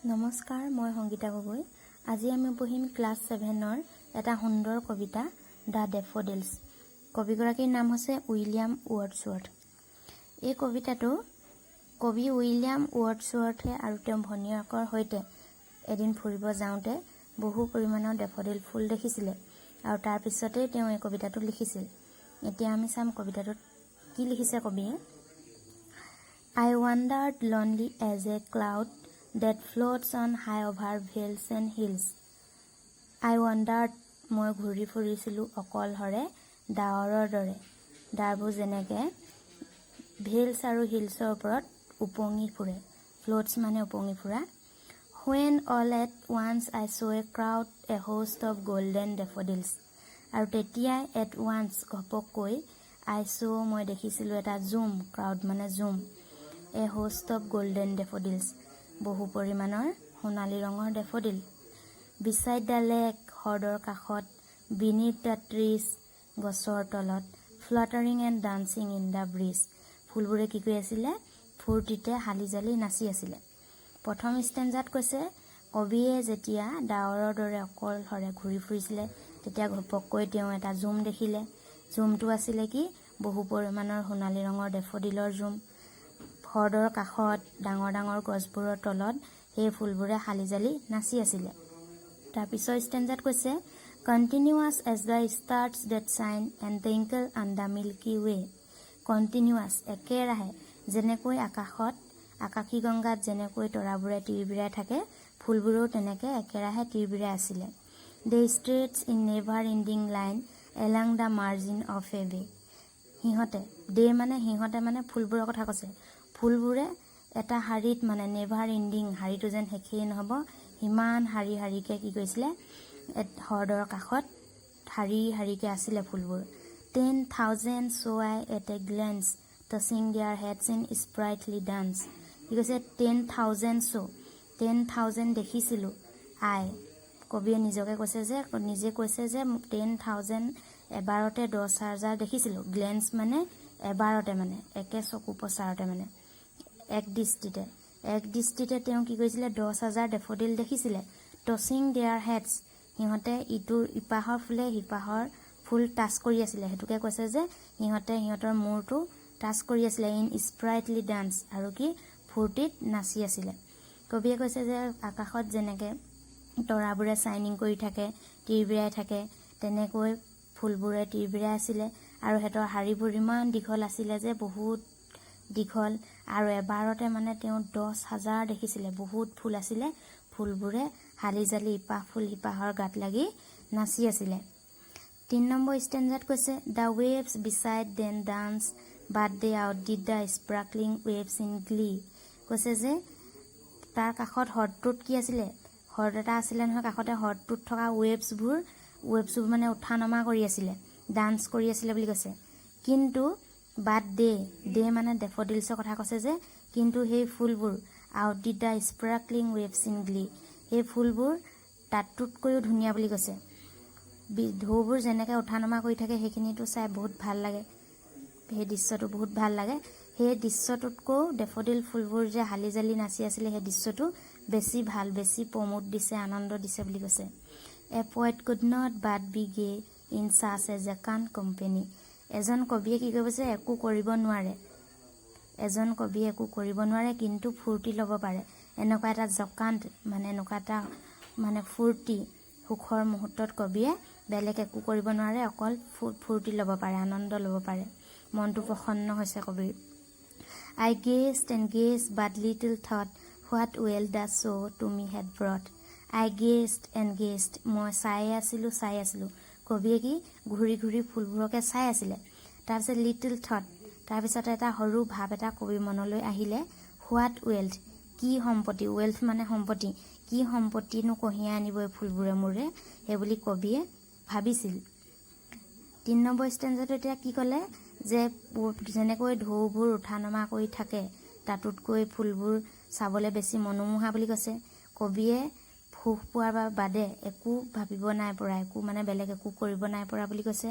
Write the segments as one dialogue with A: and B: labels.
A: নমস্কাৰ, মই সংগীতা গগৈ। আজি আমি পঢ়িম ক্লাছ ছেভেনৰ এটা সুন্দৰ কবিতা, the ডেফডিলছ। কবিগৰাকীৰ নাম হৈছে উইলিয়াম ৱৰ্ডছৱৰ্থ। এই কবিতাটো কবি উইলিয়াম ৱৰ্ডছৱৰ্থে আৰু তেওঁৰ ভনীয়েকৰ সৈতে এদিন ফুৰিব যাওঁতে বহু পৰিমাণৰ ডেফডিল ফুল দেখিছিলে আৰু তাৰ পিছতেই তেওঁ এই কবিতাটো লিখিছিল। এতিয়া আমি চাম কবিতাটোত কি লিখিছে কবিয়ে। I wandered lonely as a cloud that floats on high over vales and hills. I wandered, মই ঘূৰি ফুৰিছিলোঁ, অকলশৰে ডাৱৰৰ দৰে, ডাৱৰবোৰ যেনেকৈ ভেলছ আৰু হিলছৰ ওপৰত উপঙি ফুৰে। ফ্ল'টছ মানে উপঙি ফুৰা। When all at once I saw a crowd, a host of golden daffodils. আৰু তেতিয়াই, এট ওৱান্স, ঘপককৈ, আই চ' মই দেখিছিলোঁ এটা জুম, ক্ৰাউড মানে জুম, a host of golden daffodils, বহু পৰিমাণৰ সোণালী ৰঙৰ ডেফডিল, বিচাইড the lake, হ্ৰদৰ কাষত, বিনিথ the trees, গছৰ তলত, fluttering and dancing in the breeze. ফুলবোৰে কি কৰি আছিলে? ফূৰ্তিতে হালি জালি নাচি আছিলে। প্ৰথম ষ্টেঞ্জাত কৈছে, কবিয়ে যেতিয়া ডাৱৰৰ দৰে অকলশৰে ঘূৰি ফুৰিছিলে, তেতিয়া ঘপককৈ তেওঁ এটা জুম দেখিলে। জুমটো আছিলে কি? বহু পৰিমাণৰ সোণালী ৰঙৰ ডেফডিলৰ জুম। হ্ৰদৰ কাষত ডাঙৰ ডাঙৰ গছবোৰৰ তলত সেই ফুলবোৰে হালি জালি নাচি আছিলে। তাৰপিছৰ ষ্টেঞ্জাত কৈছে, continuous as the stars that shine and twinkle on the Milky Way. Continuous, একেৰাহে, যেনেকৈ আকাশত, আকাশী গংগাত যেনেকৈ তৰাবোৰে তিৰবিৰাই থাকে, ফুলবোৰেও তেনেকৈ একেৰাহে তিৰবিৰাই আছিলে। They stretched in never ending line along the margin of a bay. সিহঁতে, দে মানে সিহঁতে, মানে ফুলবোৰৰ কথা কৈছে, ফুলবোৰে এটা শাৰীত, মানে নেভাৰ এণ্ডিং, শাৰীটো যেন শেষেই নহ'ব, সিমান শাৰী শাৰীকৈ কি কৰিছিলে? হ্ৰদৰ কাষত শাৰী শাৰীকৈ আছিলে ফুলবোৰ। 10,000 saw I at a glance, tossing their heads in sprightly dance. কি কৈছে? 10,000 saw, 10,000 দেখিছিলোঁ। আই, কবিয়ে নিজকে কৈছে যে, নিজে কৈছে যে 10,000, এবাৰতে 10,000 দেখিছিলোঁ। গ্লেন্স মানে এবাৰতে, মানে একে চকু পচাৰতে, মানে এক দৃষ্টিতে। এক দৃষ্টিতে তেওঁ কি কৰিছিলে? 10,000 ডেফডিল দেখিছিলে। টচিং there heads, সিহঁতে ইটোৰ ইপাহৰ ফুলে সিপাহৰ ফুল টাচ কৰি আছিলে। সেইটোকে কৈছে যে সিহঁতে সিহঁতৰ মূৰটো টাচ কৰি আছিলে। ইন স্প্ৰাইটলি ডান্স, আৰু কি ফূৰ্তিত নাচি আছিলে। কবিয়ে কৈছে যে আকাশত যেনেকৈ তৰাবোৰে চাইনিং কৰি থাকে, তিৰবিৰাই থাকে, তেনেকৈ ফুলবোৰে তিৰবিৰাই আছিলে আৰু সিহঁতৰ শাৰীবোৰ ইমান দীঘল আছিলে যে বহুত দীঘল আৰু এবাৰতে মানে তেওঁ 10,000 দেখিছিলে। বহুত ফুল আছিলে। ফুলবোৰে হালি জালি ইপাহ ফুল সিপাহৰ গাত লাগি নাচি আছিলে। তিনি নম্বৰ ষ্টেঞ্জাত কৈছে, the waves beside them danced, but they outdid the sparkling waves in glee. কৈছে যে তাৰ কাষত হ্ৰদটোত কি আছিলে? হ্ৰদ এটা আছিলে নহয় কাষতে। হ্ৰদটোত থকা ৱেভছবোৰ মানে উঠা নমা কৰি আছিলে, ডান্স কৰি আছিলে বুলি কৈছে। কিন্তু বাট দে, দে মানে ডেফডিলছৰ কথা কৈছে যে কিন্তু সেই ফুলবোৰ outdid the sparkling waves in glee, সেই ফুলবোৰ তাতোতকৈও ধুনীয়া বুলি কৈছে। ঢৌবোৰ যেনেকৈ উঠা নমা কৰি থাকে, সেইখিনিতো চাই বহুত ভাল লাগে। সেই দৃশ্যটো বহুত ভাল লাগে। সেই দৃশ্যটোতকৈও ডেফডিল ফুলবোৰ যে হালি জালি নাচি আছিলে, সেই দৃশ্যটো বেছি ভাল, বেছি প্ৰমোদ দিছে, আনন্দ দিছে বুলি কৈছে। A poet could not but be gay in such a jocund company. এজন কবিয়ে কি কৰিব? একো কৰিব নোৱাৰে। এজন কবিয়ে একো কৰিব নোৱাৰে, কিন্তু ফূৰ্তি ল'ব পাৰে। এনেকুৱা এটা জকাণ্ড, মানে এনেকুৱা এটা মানে ফূৰ্তি সুখৰ মুহূৰ্তত কবিয়ে বেলেগ একো কৰিব নোৱাৰে, অকল ফূৰ্তি ল'ব পাৰে, আনন্দ ল'ব পাৰে। মনটো প্ৰসন্ন হৈছে কবিৰ। I gazed and gazed, but little thought what wealth the show to me had brought. I gazed and gazed, মই চাই আছিলোঁ, চাই আছিলোঁ। কবিয়ে কি ঘূৰি ঘূৰি ফুলবোৰকে চাই আছিলে। তাৰপিছত লিটিল থট, তাৰপিছত এটা সৰু ভাৱ এটা কবিৰ মনলৈ আহিলে। What wealth, কি সম্পত্তি, ৱেল্থ মানে সম্পত্তি, কি সম্পত্তিনো কঢ়িয়াই আনিব এই ফুলবোৰে মোৰে, সেইবুলি কবিয়ে ভাবিছিল। তিনি নম্বৰ ষ্টেঞ্জাটো এতিয়া কি ক'লে যে যেনেকৈ ঢৌবোৰ উঠা নমা কৰি থাকে, তাতোতকৈ ফুলবোৰ চাবলৈ বেছি মনোমোহা বুলি কৈছে। কবিয়ে সুখ পোৱাৰ বাদে একো ভাবিব নাই পৰা, একো মানে বেলেগ একো কৰিব নাই পৰা বুলি কৈছে।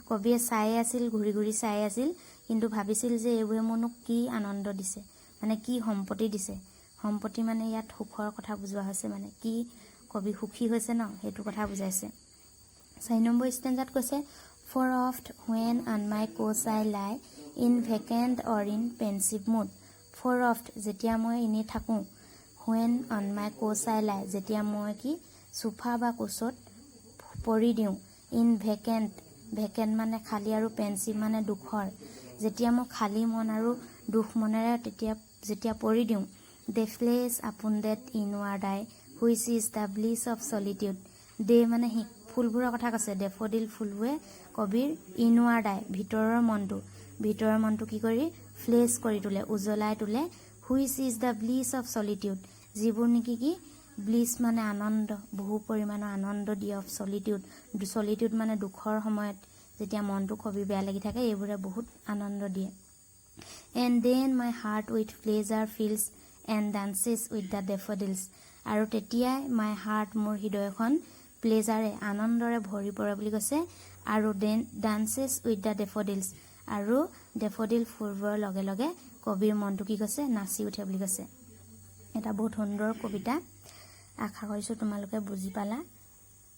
A: কবিয়ে চায়ে আছিল, ঘূৰি ঘূৰি চাই আছিল, কিন্তু ভাবিছিল যে এইবোৰে মোৰনো কি আনন্দ দিছে, মানে কি সম্পত্তি দিছে। সম্পত্তি মানে ইয়াত সুখৰ কথা বুজোৱা হৈছে, মানে কি কবি সুখী হৈছে ন, সেইটো কথা বুজাইছে। 4 নম্বৰ ষ্টেঞ্জাত কৈছে, "For oft when on my couch I lie in vacant or in pensive mood." For oft, যেতিয়া মই এনেই থাকোঁ, when on my couch I lie, যেতিয়া মই কি চোফা বা কোচত পৰি দিওঁ, ইন ভেকেণ্ট, ভেকেণ্ট মানে খালী আৰু পেঞ্চিভ মানে দুখৰ, যেতিয়া মই খালী মন আৰু দুখ মনেৰে তেতিয়া যেতিয়া পৰি দিওঁ, "they flash upon that inward eye which is the bliss of solitude." দে মানে সি ফুলবোৰৰ কথা কৈছে। ডেফডিল ফুলবোৰে কবিৰ ইনৱাৰ্ড আই, ভিতৰৰ মনটো, ভিতৰৰ মনটো কি কৰি ফ্লেছ কৰি তোলে, উজ্বলাই তোলে। "Which is the bliss of solitude", যিবোৰ নেকি কি ব্লিছ মানে আনন্দ, বহু পৰিমাণৰ আনন্দ দিয়ে। অফ চলিটিউড, চলিটিউড মানে দুখৰ সময়ত যেতিয়া মনটো কবি বেয়া লাগি থাকে, এইবোৰে বহুত আনন্দ দিয়ে। "And then my heart with pleasure fills and dances with the daffodils." আৰু তেতিয়াই my heart, মোৰ হৃদয়খন, প্লেজাৰে, আনন্দৰে ভৰি পৰে বুলি কৈছে। আৰু then dances with the daffodils, আৰু ডেফডিল ফুলবোৰৰ লগে লগে কবিৰ মনটো কি কৈছে, নাচি উঠে বুলি কৈছে। এটা বহুত সুন্দৰ কবিতা। আশা কৰিছোঁ তোমালোকে বুজি পালা।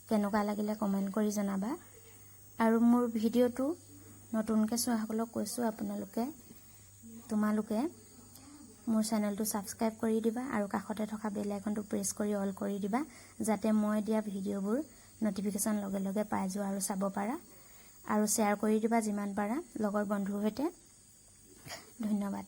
A: কেনেকুৱা লাগিলে কমেণ্ট কৰি জনাবা। আৰু মোৰ ভিডিঅ'টো নতুনকৈ চোৱাসকলক কৈছোঁ, আপোনালোকে তোমালোকে মোৰ চেনেলটো ছাবস্ক্ৰাইব কৰি দিবা আৰু কাষতে থকা বেল আইকনটো প্ৰেছ কৰি অল কৰি দিবা, যাতে মই দিয়া ভিডিঅ'বোৰ ন'টিফিকেশ্যন লগে লগে পাই যোৱা আৰু চাব পাৰা। আৰু শ্বেয়াৰ কৰি দিবা যিমান পাৰা লগৰ বন্ধুৰ সৈতে। ধন্যবাদ।